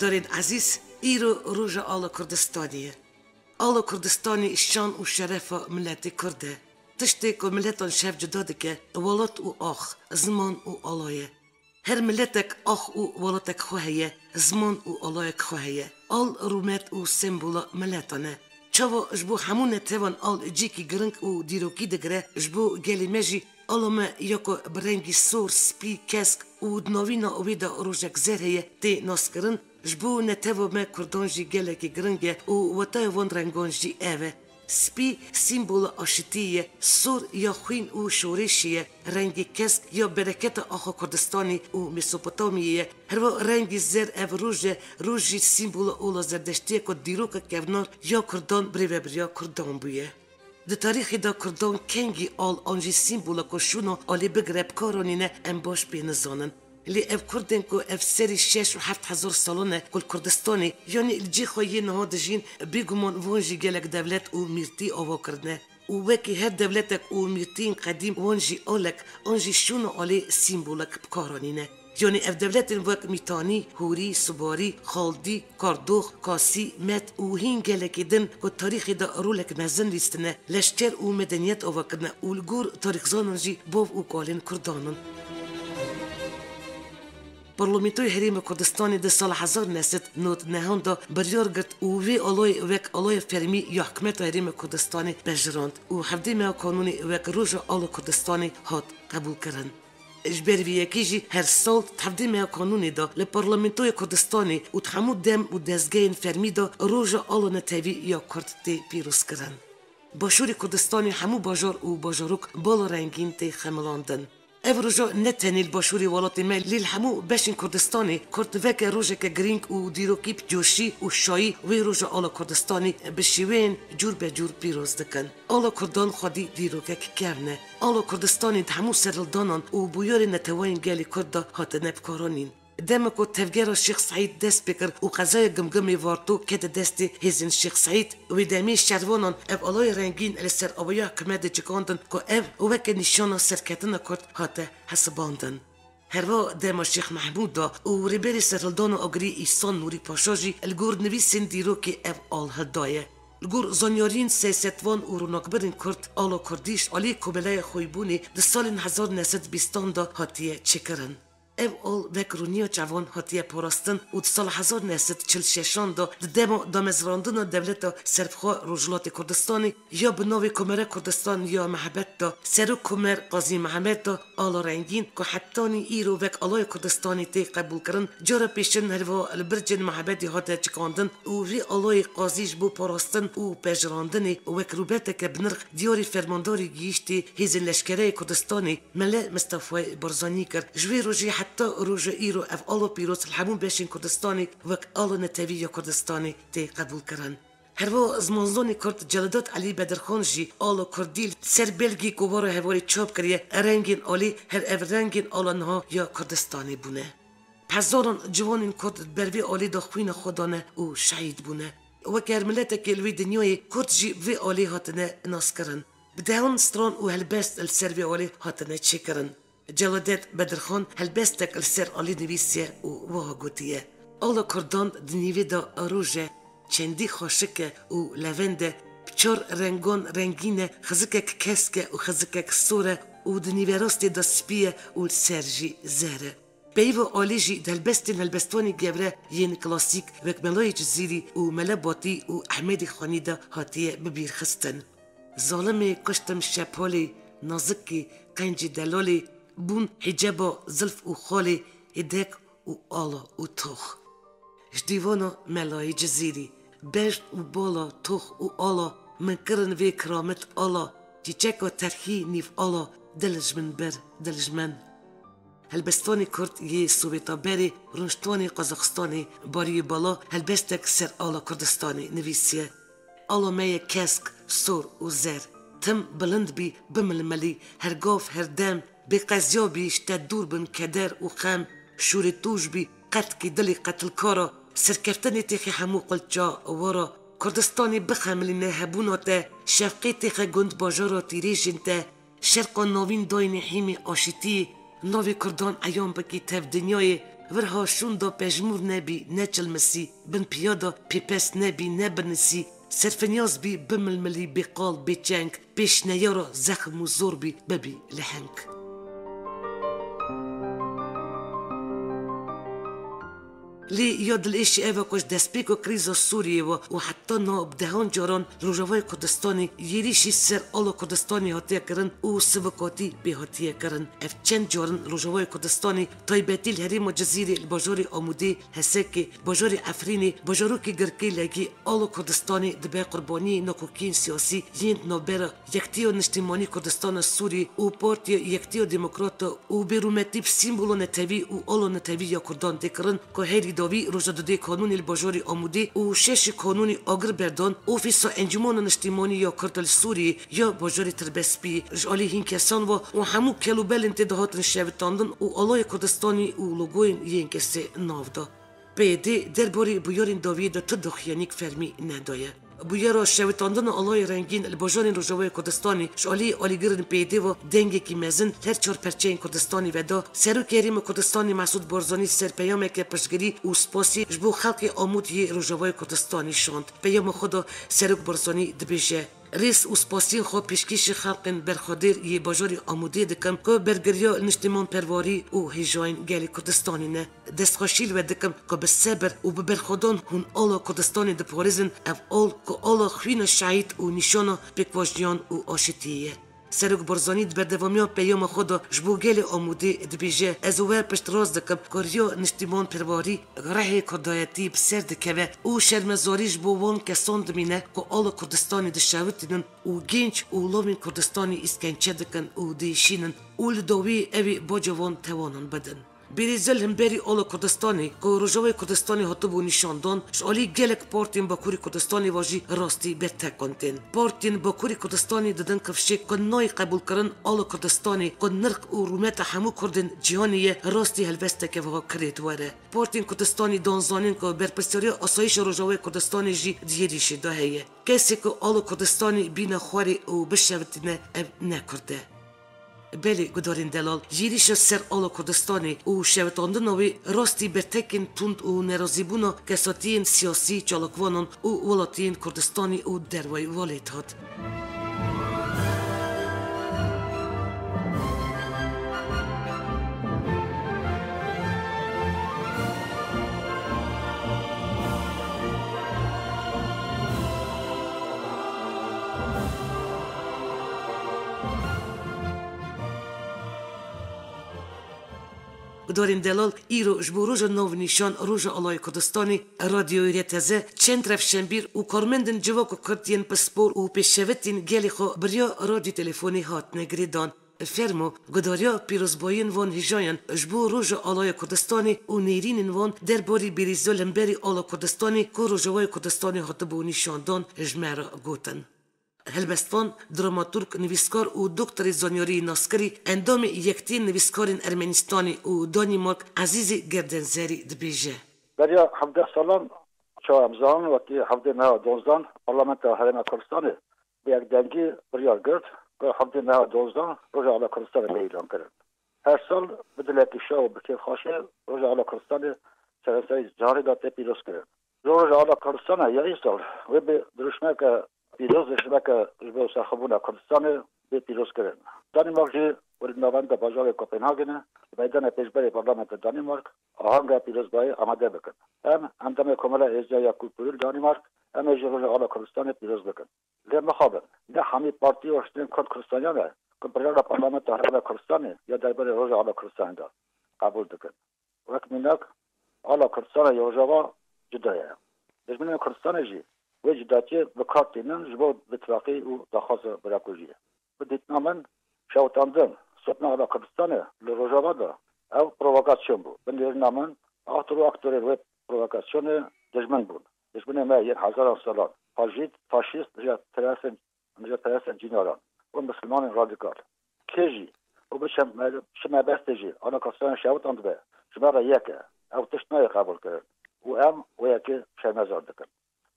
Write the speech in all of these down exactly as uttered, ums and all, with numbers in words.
Darên ezîz, îro roja ala Kurdistanê ye. Ala Kurdistanê şan û şerefa miletê Kurd e. Tiştê ku miletan şev cuda dike, welat û ax, ziman û ala ye. Her miletek ax û welatek xwe heye, ziman û alayek xwe heye. Al rûmet û sembola miletan e. Çawa ji bo hemû netewan al cihekî giring û dîrokî digire, ji bo gelê me jî ala me ya ku bi rengî sor, spî, kesk û di navîna wê de rojek zer heye tê naskirin, ji bo netewa me Kurdan jî gelekî giring e û wetaya van rengan jî ev e. Spî sîmbola aşitiyê ye, sor ya xwîn û şorêşê ye, rengê kesk ya bereketa axa Kurdistanê û Mesopotamyê ye. Herwa rengê zer ev roj e, roj jî sîmbola ola Zerdeştî ye ku dîroka kevnar ya Kurdan birêvebiriya Kurdan bûye. Di tarîxê de Kurdan kengî al an jî sîmbola ku şûna alê bigire bi kar anîne em baş pê nizanin. Lê ev Kurdên ku ev serî şeş û heft hezar salan e ku li Kurdistanê, yanî li cihê xwe yê niha dijîn, bêguman van jî gelek dewlet û mîrtî ava kirine. Û wekî her dewletek û mîrtiyên qedîm wan jî alek an jî şûna alê sîmbolek bi kar anîne. Yanî ev dewletên wek Mîtanî, Hûrî, Sibarî, Xaldî, Kardox, Kasî, Med û hîn gelekî din ku tarîxê de rolek mezin lîstine, leşker û medeniyet ava kirine û li gor tarîxzanan jî bav û kalên Kurdan in. Parlamentoyê Herêma Kurdistanê di sala hezar neh sed nod nehan de biryar girt û vê alayê wek alaya fermî ya hikûmeta Herêma Kurdistanê pejirand û hevdê Meha Kanûnê wek roja ala Kurdistanê hat qebûlkirin. Ji ber vê yekê jî her sal di hevdê Meha Kanûnê de li Parlamentoya Kurdistanê û di hemû dem û dezgehên fermî de roja ala netewî ya Kurd tê pîrozkirin. Başûrê Kurdistanê hemû bajar û bajarok bala rengîn tê xemilandin. Ev roja ne tenê li başûrê welatê me, lê li hemû beşên Kurdistanê Kurd weke rojeke girîng û dîrokî bi coşî û şayî wê roja ala Kurdistanê bi şêweyên cûr be cûr pîroz dikin. Ala Kurdan xwedî dîrokek kevn e. Ala Kurdistanê di hemû serhildanan û bûyerên neteweyên gelê Kurd de hatine bikaranîn. Dema ku tevgera Şêx Seîd dest pê kir û qezaya Gimgimê Varto kete destê hêzên Şêx Seîd, wê demê şervanan ev alaya rengîn li ser awaya hikûmetê çikandin ku ev weke nîşana serketina Kurd hate hesibandin. Herwa dema Şêx Mehmûd de û rêberê serhildana agirî Îhsan Nûrî Paşa jî li gor nivîsên dîrokê ev al hildaye. Li gor zanyariyên siyasetvan û ronakbirên Kurd, ala Kurdî ji alî Komeleya Xwîbûnê di salên hezar neh sed bîstan de hatiye çêkirin. Ev al wek rûniya çavan hatiye parastin û di sala hezar neh sed çil şeşan de di dema damezrandina dewleta serbixwe Rojhilatê Kurdistanê ya bi navê Komera Kurdistan ya Mehebet de, Serok Komer Qazî Mehmet de ala rengîn ku hetanî îro wek alaya Kurdistanê tê qebûlkirin, cara pêşin herva li bircên Mehebetê hate çikandin û vê alayê qazî ji bo parastin û pejirandinê wek rûbeteke binirx diyarî fermandarê gihîştê hêzên leşkereyê Kurdistanê, Mele Mistefayê Barzanî kir. Ji wê rojê heta roja îro ev ala pîroz li hemû beşên Kurdistanê wek ala netewî ya Kurdistanê tê qebûlkirin. Herwa zimanzanê Kurd Celadet Elî Bedirxan jî ala Kurdî li ser belgê ku wara hevalê çap kiriye, rengên alê her ev rengên ala niha ya Kurdistanê bûne. Hezaran ciwanên Kurd di ber vê alê de xwîna xwe dane û şehîd bûne. Weke her miletekê li wê dinyayê Kurd jî bi vê alê hatine naskirin. Bi dehan stran û helbest li ser vê alê hatine çêkirin. Celadet Bedirxan helbestek li ser alî nivîsiye û wiha gotiye, Ala Kurdan di nîvê de roj e, çendî xaşik e û levend e, bi çar rengan rengîn e, xizikek kesk e û xizikek sor e û di nîverastê de spî ye û li ser jî zer e. Peyva alî jî di helbestên helbestvanê gewre yên klasîk wek Melayê Cizîrî û Mele Batî û Ehmedê Xanî de hatiye bibîrxistin. Zalimê kuştim şepolê, nazikê, qencî delalê, bûn hiceba zilf û xalê, hêdek û ala û tox. Ji dîvana Melayê Cizîrî, bejn û bala tox û ala, min kirin vê kiramit ala, çîçeka terhî nîv ala, dil ji min bir, dil ji min. Helbestvanê Kurd yê Sowêta berê, rûniştvanê Qazaxistanê, Bariyê Bala helbestek ser ala Kurdistanê nivîsiye. Ala me ye kesk, sor û zer. Tim bilind bî, bimilmilî, her gav, her dem, bêqeziya bî, ji te dûr bin keder û xem, şûrê tûj bî, qetkî dilê qetilkara, serkeftinê têxê hemû qulça wara. Kurdistanê bixemilîne hebûna te, şefqê têxe gund bajara tîrêjên te, Şerqa navîn dayînê hîmî aşîtiyê, navê Kurdan eyan bikî tev dinyayê, Vir ha şûn da pejmûr nebî, ne çilmisî, bin piya da pêpes nebî, ne binîsî, serfinyaz bî, bimilmilî, bêqal, bêçeng, pêşneyara zexm û zor bî, bibî leheng. Lê ya dilêşî ev e ku ji destpêka krîza Sûriyê ve û heta niha bi dehan caran li Rojavayê Kurdistanê yêrîşî ser ala Kurdistanê hatiye kirin û sivikatî pê hatiye kirin. Ev çend carin li Rojavayê Kurdistanê, taybetî li herêma Cizîrê, li bajarê Amûdê, Hesekê, bajarê Efrînê, bajarokê Girkê Legî, ala Kurdistanê dibe qurbaniyê nakokiyên siyasî yên di navbera Yektiya Niştimanî Kurdistana Sûrî û Partiya Yektiya Demokrata û bêrûmetî bi sîmbolo netewî û ala netewî ya Kurdan tê kirin, ku herî dawî roja dudê Kanûnê li bajarê Amûdê û şeşê Kanûnê agir berdan Ofîsa Encûmena Niştimanî ya Kurd li Sûriyê ya bajarê Tirbespiyê ji alî hîn kesan ve û hemû kelûbelên tê de hatin şewitandin û alayê Kurdistanî û logoyên yên kesê nav da. P Y D derbarê bûyerên dawiyê de tu doxuyanîk fermî nedaye. Bûyera şewitandina alayê rengîn li bajarên Rojavayê Kurdistanê ji alî alîgirên P Y D ve dengekî mezin her çar perçeyên Kurdistanê ve da. Serokê Herêma Kurdistanê Mesûd Barzanî ser peyameke piştgirî û spasî ji bo xelkê Amûd yê Rojavayê Kurdistanê şand. Peyama xwe de Serok Barzanî dibêje, Rêz û spasiyên xwe pêşkêşî xelkên berxwedêr yê bajarê Amûdê dikim ku bergiriya niştimanperwarî û hêjayên gelê Kurdistanê ne. Destxweşî li we dikim ku bi sebir û bi berxwedan hûn ala Kurdistanê diparêzin, ev al ku ala xwîna şehîd û nîşana pêkvajiyan û aşitiyê ye. Serok Barzanî di berdewamiya peyama xwe de ji bo gelê Amûdê dibêje, Ez û we piştrast dikim ku riya niştimanperwarî rihê kurdayetî bi ser dikeve û şermezarî ji bo wan kesan dimîne ku ala Kurdistanê dişewitînin û genç û lawên Kurdistanê îskençe dikin û diêşînin û li dawî ew ê baca van tewanan bidin. Bêrîza li hemberî ala Kurdistanê ku Rojavayê Kurdistanê hatibû nîşandan, ji alî gelek partiyên Bakurê Kurdistanê ve jî rastî bertekon tên. Partiyên Bakurê Kurdistanê didin kifşê ku nayê qebûlkirin ala Kurdistanê ku nirx û rûmeta hemû Kurdên cîhanê ye, rastî helbesteke wiha kirêt were. Partiyên Kurdistanê dan zanîn ku berpirsiyariya asayîşa Rojavayê Kurdistanê jî di yêrîşê de heye. Kesê ku ala Kurdistanê bîne xwarê û bişewitîne, ev ne Kurd e. Belê gudarên delal, yêrîşa ser ala Kurdistanê û şewitandina wê rastî bertekên tund û nerazîbûna kesatiyên siyasî, çalakvanan û welatiyên Kurdistanê û dervayî welêt hat. Gudarên delal, îro ji bo roja navnîşan, Roja Alayê Kurdistanê, Radyoyê R T Z çend rewşenbîr û karmendên Civaka Kurd yên pispor û pêşevitên gelê xwe bi riya radyo telefonê hatine girêdan. Fermo, gudariya pîrozbayiyên van hêjayan ji bo Roja Alaya Kurdistanê û nêrînên wan derbarî bêrîza li hemberî ala Kurdistanê ku Rojavayê Kurdistanê hatibû nîşandan ji me re gotin. Helbestvan, dramaturg, nivîskar û doktorê zanyariyê naskirî, endamê Yektiyên Nivîskarên Ermenistanê û Danîmark Ezîzê Gerdenzerî dibêje. Beriya hevdeh salan, çawa em zanin, wekî hevdê meha dozdan Parlamentoya Herêma Kurdistanê bi yekdengî biryar girt ku hevdê meha dozdan Roja Ala Kurdistanê bê îlan kirin. Her sal bi dilekî şa û bi kêfxweşiyê Roja Ala Kurdistanê sereserî cihanê de tê pîroz kirin. Ji Roja Ala Kurdistanê ya îsal wê bê dirûşmeke pîroz, dirûşmeke ji bo serxwebûna Kurdistanê bê pîroz kirin. Danîmark jî wê li navenda bajarê Kopenhagenê li meydanê pêşberê Parlamentoya Danîmark ahanga pîrozbayî amade bikin. Em endamê Komela Êzdiya ya Kulturî li Danîmark, em ê jî Roja Ala Kurdistanê pîroz bikin. Lê mixabin, ne hemî partî û hiştên Kurd Kurdistanî ne ku biryara Parlamentoya Herêma Kurdistanê ya derbarê Roja Ala Kurdistanê de qebûl dikin. Wek mînak, Ala Kurdistanê ya Rojava cuda ye. Dijminên Kurdistanê jî wê cudatiyê bi kar tînin ji bo bitifaqî û daxwaza birakujiyê. Bi dîtina min, şewitandin, sotina Ala Kurdistanê li Rojava de ew provokasyon bû. Bi nêrîna min, aktor û aktorên wê provokasyonê dijmin bûn. Dijminê me yên hezaran salan, faşîst, faşîst, nijeperestên, nijeperestên cînaran û misilmanên radîkal. Kê jî û bi çi me-, çi mebestê jî Ala Kurdistanê şewitandibe, ji me re yek e. Ew tişt nayê qebûlkirin û em wê yekê şermezar dikin.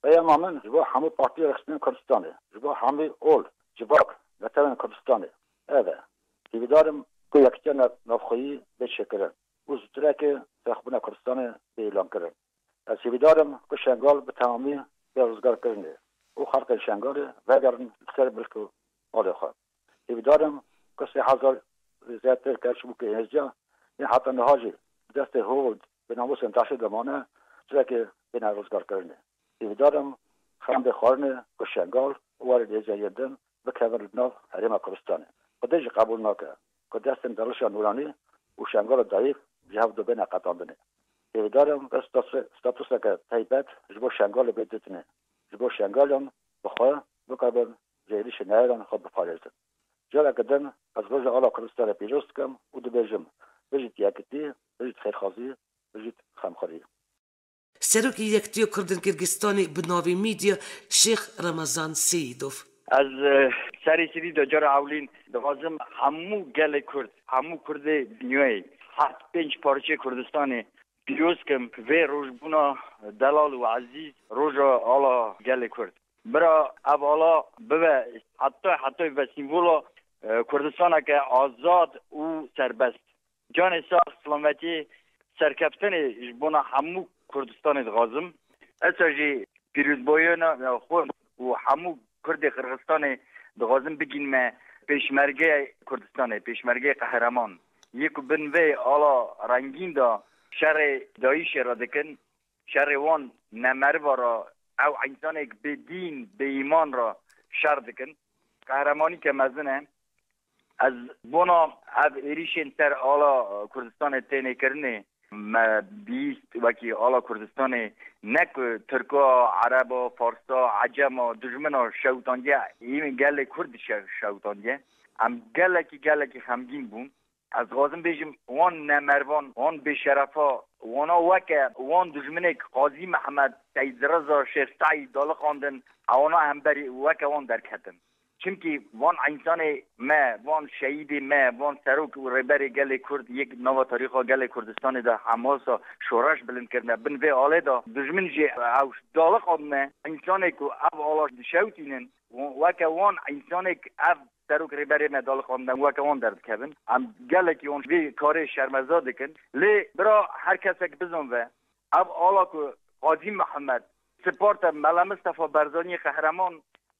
Peyama min ji bo hemû partî û rêxistinên Kurdistanê, ji bo hemî ol, civak, netewên Kurdistanê ev e. Hîvîdar im ku yekîtiya nav-, navxweyî bê çêkirin û zûtireke serxwebûna Kurdistanê bê îlankirin. Ez hêvîdar im ku Şengal bi temamî bê rizgarkirinê û xelkên Şengalê vegerin li ser milk û malê xwe. Hêvîdar im ku sê hezar zêdetir keç û hêziya yên heta niha jî bi destê ho û bi namûsên DAIŞê de mane, carekê bêne rizgarkirinê. Hêvîdar im xendê xwarinê ku Şengal û warê hêziyên din bikevin li nav Herêma Kurdistanê. Xwedê jî qebûl nake ku destên Delişa Nûranî û Şengala Dayik ji hev du bêne qetandinê. Hêvîdar im ku status-, statuseke taybet ji bo Şengalê bê dîtinê. Ji bo Şengaliyan bi xwe bikevin ji êrîşên neyarên xwe biparêzin. Careke din ez Roja Ala Kurdistanê pîroz dikim û dibêjim, bijît yekitî, bijît xêrxwazî, bijît xemxwerî. Serokê Yekitiya Kurdên Kirgistanê bi navê Mîdya, Şêx Remezan Seyîdov. Ez, e, serê serî de cara ewlîn dixwazim hemû gelê Kurd, hemû Kurdê dinyayê, heft pênc parçeyê Kurdistanê pîroz kim vê rojbûna delal û ezîz, roja ala gelê Kurd. Bira ev ala bibe heta heta ve sîmvola, e, Kurdistaneke azad û serbest. Canê sax, silametiyê, serkeftinê ji bona hemû Kurdistanê dixwazim. Esa jî pîrozbûyîna xwe û hemû Kurdê Qirxistanê dixwazim bigînme pêşmergeyê Kurdistanê, pêşmergeyê qehreman. Yê ku bin vê ala rengîn de şerê DAIŞê re dikin, şerê wan nemeriva re, ew însanek bê dîn, bê îman re şer dikin. Qehremanîke mezin e. Ez bona ev êrîşên ser ala Kurdistanê têne kirinê, me bîst wekî ala Kurdistanê ne ku Tirka, Ereba, Farsa, Ecema, dijmina şewtandiye, î gelê Kurd şe-, şewtandiye. Em gelekî, gelekî xemgîn bûn. Ez dixwazim bêjim, wan nemervan, wan bêşerefa, wana weke wan dijminek Qazî Mehmed, Seyd Reza, Şêx Seîd daliqandin, ewana hemberî weke wan derketin. Çimkî van însanê me, van şehîdê me, van serok û rêberê gelê Kurd yek nava tarîxa gelê Kurdistanê de hemasa şoreş bilind kirine. Bin vê alê de dijmin jî ew daliqandine. Însanê ku ev ala dişewtînin, weke wan însanek ev serok rêberê me daliqandine, weke wan derdikevin. Em gelekî wan vê karê şermeza dikin. Lê bira her kesek bizanve, ev ala ku Qazî Mihemed, siparte Mela Mistefa Barzaniyê qehreman,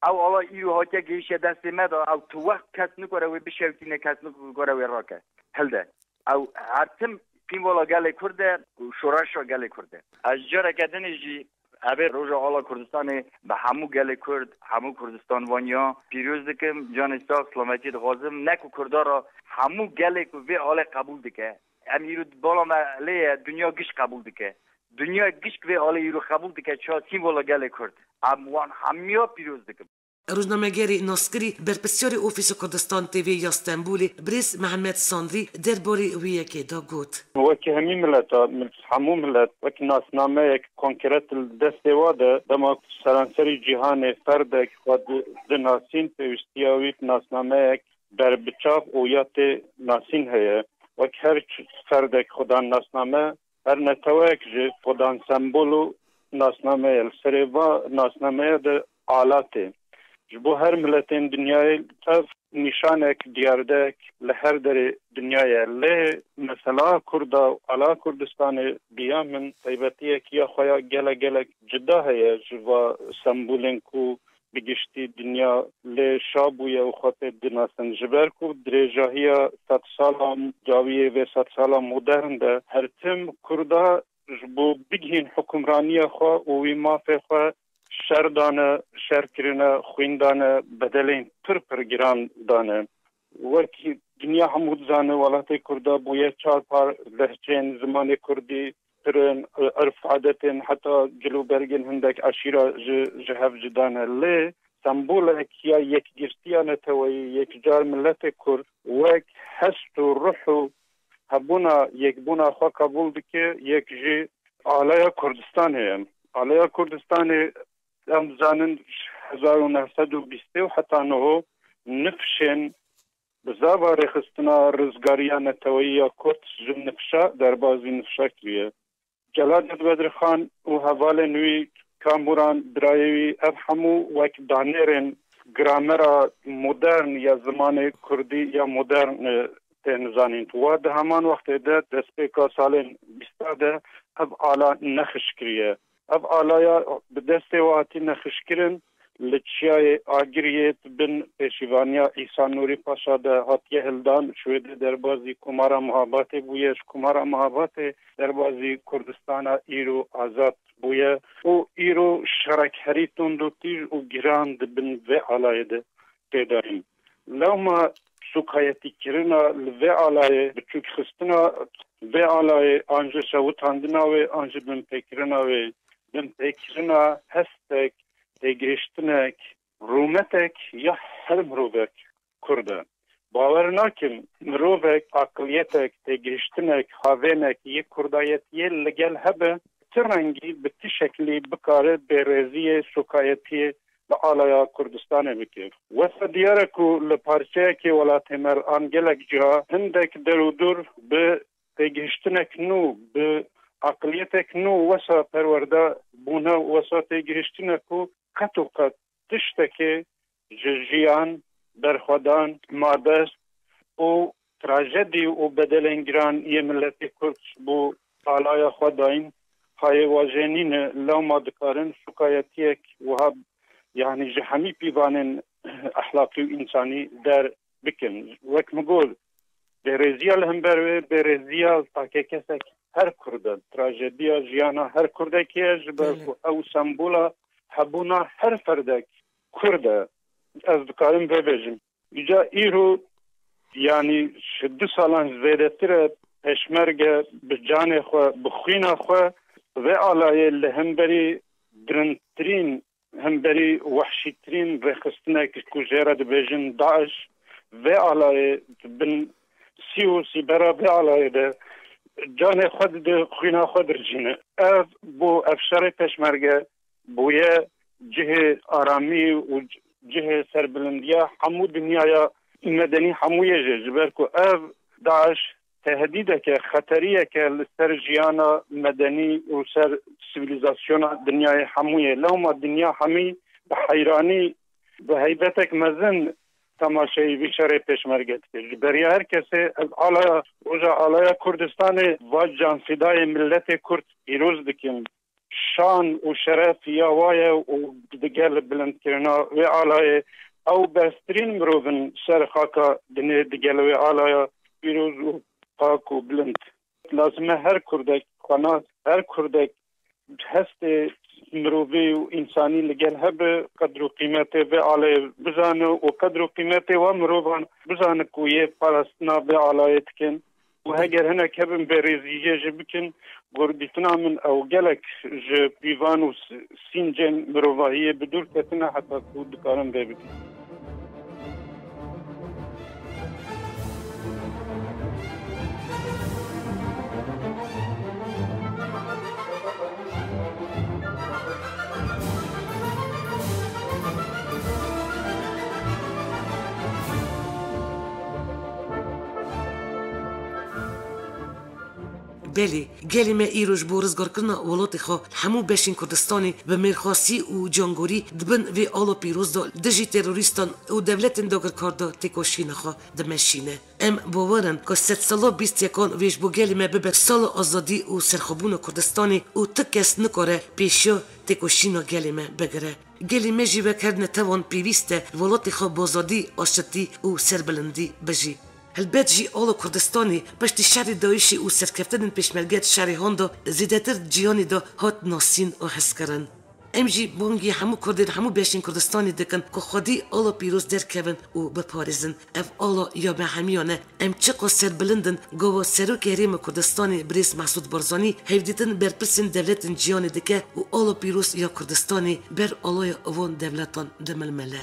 ew ala îro hatiye gihiştiye destê me de, ew tu wext kes nikare wê bişewtîne, kes nikare wê rake, hilde. Ew her tim sîmvola gelê Kurd e û şoreşa gelê Kurd e. Ez careke dinê jî evê roja ala Kurdistanê bi hemû gelê Kurd, hemû Kurdistan vaniya pîroz dikim, canê sax, silametiyê dixwazim. Ne ku Kurda re, hemû gelê ku vê alê qebûl dike. Em îro bala me lê ye, dinya giş qebûl dike. Dinya gişk vê alê îro qebûl dike, ça sîmvola gelê Kurd. Em wan hemiya pîroz dikim. Rojnamegerê naskirî, berpirsiyarê Ofîsa Kurdistan T V ya Stenbolê, birêz Mihemed Sandrî derbarê wê yekê de got. Wekî hemî mileta, mil-, hemû milet, wekî nasnameyek konkret li destê wa de, dema ku seranserî cîhanê ferdek xwe di-, dinasîn, pêwîstiya wî bi nasnameyek berbiçav û ya tê nasîn heye. Wek her ç-, ferdek xwedan nasname, her neteweyek jî xwedan sembol û nasname ye. Li serê va nasnameya de ala tê. Ji bo her miletên dinyayê ev nîşanek, diyardek li her derê dinyayê ye. Lê mesela Kurda û ala Kurdistanê bi ya min taybetiyek ya xwe ya gelek gelek cuda heye ji va sembolên ku bi giştî dinya lê şa bûye û xwe pê dinasin. Ji ber ku dirêjahiya sedsala dawiyê vê sedsala modern de her tim Kurda ji bo bigihîn hukimraniya xwe û wî mafê xwe şer dane, şer kirine, xwîn dane, bedelên pir pir giran dane. Wek dinya hemû dizane, welatê Kurda bûye çar par, lehçeyên zimanê Kurdî pir in, irf adetên heta cilûbergên hindek eşîra ji, ji hev cuda ne. Lê sembolek ya yekgirtiya neteweyî, yekcar miletê Kurd wek hest û ruh û hebûna yekbûna xwe qebûl dike, yek jî alaya Kurdistanê ye. Alaya Kurdistanê, em dizanin, ji hezar û neh sed û bîstê û heta niho nifşên bizava rêxistina rizgariya neteweyî ya Kurd ji nifşa, derbazî nifşa kiriye. Celadet Bedirxan û hevalên wî, Kamuran, birayê wî, ev hemû wek danêrên gramera modern ya zimanê kurdî ya modern, e, tên zanîn. Wa di heman wextê de destpêka salên bîst Kurda de ev ala nexişkiriye. Ev alaya bi destê we hatî nexişkirin, li çiyayê Agiriyê di bin pêşîvaniya Îsa Nûrî Paşa de hatiye hildan. Ji wê de derbazî Komara Mihabatê bûye, ji Komara Mihabatê derbazî Kurdistana îro azad bûye û îro şerek herî tund û tîj û giran di bin vê alayê de tê dayîn. Lewma sûkayetîkirina li vê alayê, biçûkxistina vê alayê an ji şewitandina wê an ji binpêkirina wê, binpêkirina hestek, têgihiştinek, rûmetek ya her mirovek Kurd e. Bawer nakim mirovek, aqiliyetek, têgihiştinek, havênek yê Kurdayetiyê li gel hebe, ti rengî, bi ti şeklî bikare bêrêziyê, sûkayetiyê bi alaya Kurdistanê bike. Wesa diyar e ku li parçeyekê welatê me an gelek ciha hindek der û dûr bi têgihiştinek nû, bi aqiliyetek nû wesa perwerde bûne, wesa têgihiştine ku qet û qet tiştekê ji jiyan, berxwedan, mabest û trajedî û bedelên giran yê miletê Kurd ji bo alaya xwe dayîn, hayê wajê nîne, lewma dikarin şikayetiyek wiha, yanî ji hemî pîvanên ehlaqî û însanî der bikin. Wek min got, bêrêziya li hember wê, bêrêziya takekesek her Kurd e. Trajediya jiyana her Kurdekê ye, ji ber Belê. ku ew sembola hebûna her ferdek Kurd e. Ez dikarim vê bêjim. Îca îro, yanî ji du salan zêdetir e, pêşmerge bi canê xwe, bi xwîna xwe vê alayê li hemberî dirindtirîn, hemberî wehşîtirîn rêxistinek ku jê re dibêjin DAIŞ, vê alayê di bin sî û sîbera vê alayê de canê xwe dide, xwîna xwe dircîne. Ev bo ev şerê pêşmerge bûye cihê aramî û cihê serbilindiya hemû dinyaya medenî hemûyê jî, ji ber ku ev DAIŞ tehdîdeke, xeteriyeke li ser jiyana medenî û ser sivîlîzasyona dinyayê hemûyê. Lewma dinya hemî bi heyranî, bi heybetek mezin temaşeyî vî şerê pêşmerge dike. Ji beriya her kesê ez alaya, roja alaya Kurdistanê va canfidayê miletê Kurd pîroz dikim. Şan û şeref ya wa ye û digel bilindkirina wê alayê ew berztirîn mirov in ser xaka dinê, digel wê alaya pîroz û pak û bilind. Lazim e her Kurdek xwenas, her Kurdek hestê mirovî û însanî li gel hebe, qedr û qîmetê vê alayê bizane û qedr û qîmetê wan mirovan bizane ku yê parastina vê alayê dikin. Û heger hinek hebin bêrêziyê jî bikin, gordîtina min ew gelek ji pîvan û s-, sîncên mirovahiyê bi dûr ketine heta ku dikarin vê bikin. Belê, gelê me îro ji bo rizgarkirina welatê xwe li hemû beşên Kurdistanê bi mêrxasî û cangorî di bin vê ala pîroz de li dijî terorîstan û dewletên dagirkar de têkoşîna xwe dimeşîne. Em bawer in ku sedsala bîst yekan wê ji bo gelê me bibe sala azadî û serxwebûna Kurdistanê û tu kes nikare pêşiya têkoşîna gelê me bigire. Gelê me jî wek her netewan pêwîst e li welatê xwe bi azadî, aşitî û serbilindî bijî. Helbet jî ala Kurdistanê piştî şerê DAIŞê û serkeftinên pêşmerge di şerê han de zêdetir di cîhanê de hat nasîn û hezkirin. Em jî bangî hemû Kurdên hemû beşên Kurdistanê dikin ku xwedî ala pîroz derkevin û biparêzin. Ev ala ya me hemiyan e. Em çiqas serbilind in, gava Serokê Herêma Kurdistanê birêz Mesûd Barzanî hevdîtin berpirsên dewletên cîhanê dike û ala pîroz ya Kurdistanê ber alaya wan dewletan dimilmile.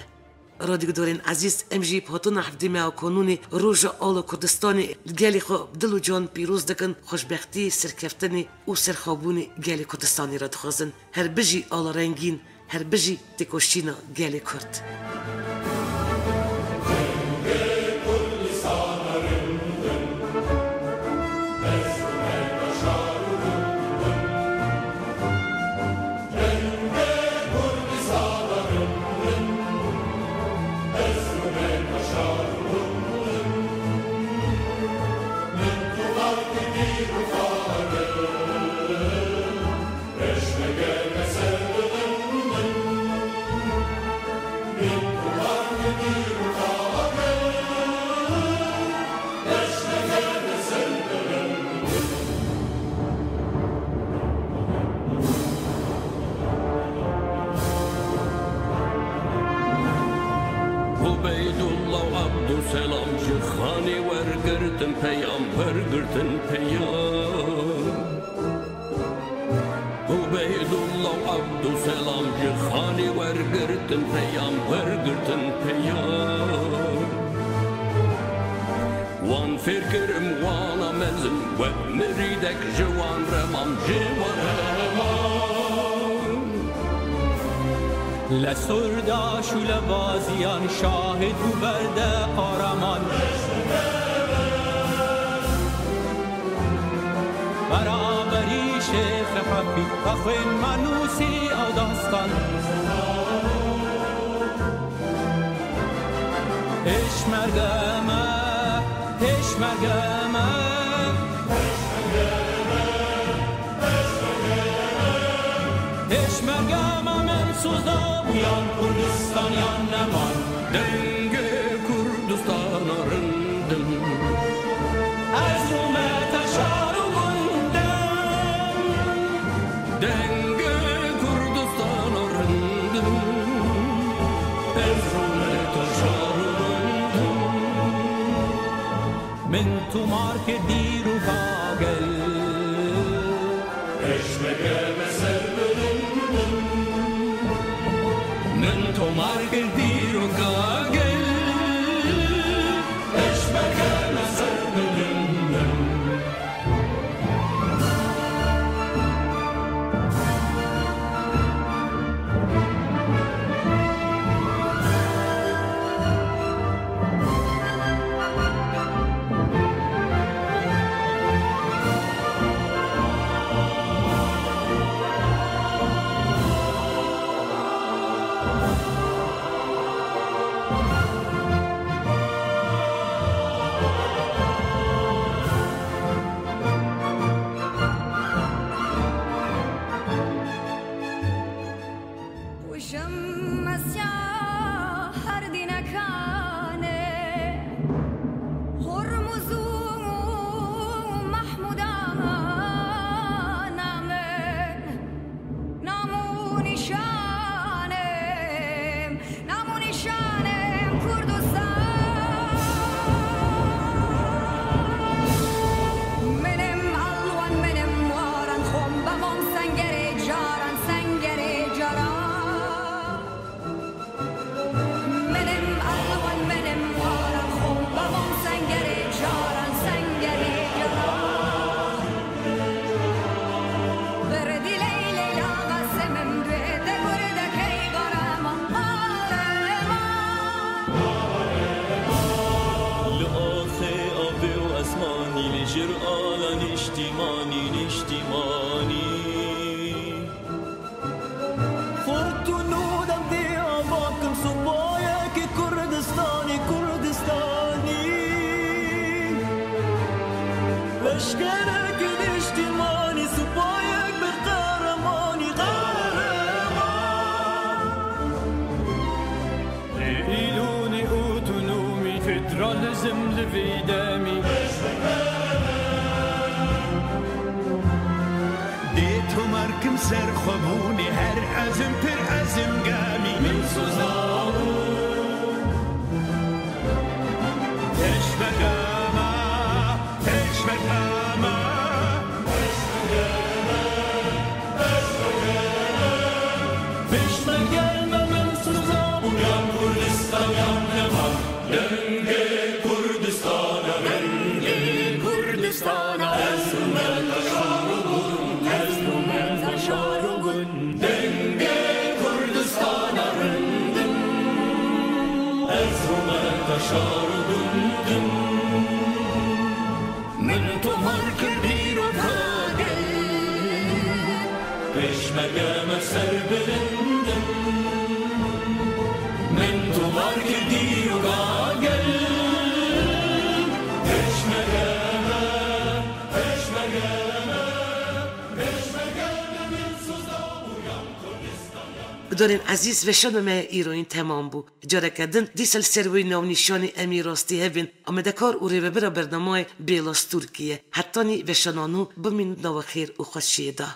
Radyoguhdarên ezîz, em jî bi hatina hevdî meha Kanûnê roja ala Kurdistanê li gelê xwe bi dil û can pîroz dikin, xweşbextî, serkeftinê û serxwebûnê gelê Kurdistanê re dixwazin. Her bijî ala rengîn, her bijî têkoşîna gelê Kurd. Abdullah û Abdulselam ji xanê wergirtin peyam, wergirtin peyam. Ubeydullah û Abdulselam ji xanê wergirtin peyam, wergirtin peyam. Wan fêr kirim wana mezin, wek mirîdek ji wan remam, ji wan remam. لە سۆردا شوولە بازیان شاهد بوو بەردە قارەمان. بەرابەری شێخ حەفی بە خوێنمان نووسی ئەو داستان. پێشمەرگەمە، پێشمەرگەمە. پێشمەرگەمە من سوزا بوویان کوردستانیان نەمان. Dengê Kurdistana rindim. Ez rûme te şar û gundin. Dengê Kurdistana rindim. Ez rûme te şar û gundin. Min tomar kir dîroka gel. Pêşmerge me ser bilind in. Min tomar kir dîroka gel. Pêşmerge me ser bilind in. Û şemesiya her dînekanê, Hormuz û Mahmudana min, nam û nîşanê, nam û nîşanê Kurdistan. Minim alwan, minim waran, xom bemom sengerê caran, sengerê caran. Minim alwan, minim waran, xom bemom sengerê caran, sengerê caran. Birdî ley leyla Qasimim, duê te kurdekey qareman, qareman. Li axê avê û esmanî, li jêr ala nîştîmanî, nîştîmanî. Xort û nû dem dê ava kim, supayekî Kurdistanî, Kurdistanî. Leşkerekî nîştîmanî, supayek bi qeremanî, qereman. Îlûnê otonomî, federalizm li vî demî. Dê tomar kim ser xwe bûnê, her ezim pir ezim gemî. Min soza bû. Pêşmerge me, pêşmerge me. Pêşmerge me, min soza bû, yan Kurdistan, yan neman. Dengê Kurdistana, dengê Kurdistana. Ez rûme te şar û gund, ez rûme te şar û gund. Dengê Kurdistana rindim. Ez rûme te şar û gundim. Min tomar kir dîroka gel. Pêşmerge me ser bilind in. Min tomar kir dîroka gel. Pêşmerge me, pêşmerge me, pêşmerge me, min soza bûyan Kurdistan. Guhdarên ezîz, weşana me îroyîn temam bû. Careke din dîsa li ser wê navnîşanê em ê rastî hev bên. Amadekar û rêvebira bernamayê Bêla Stûrkî ye. Hetanî weşana nû bimînin di nava xêr û xweşiyê de.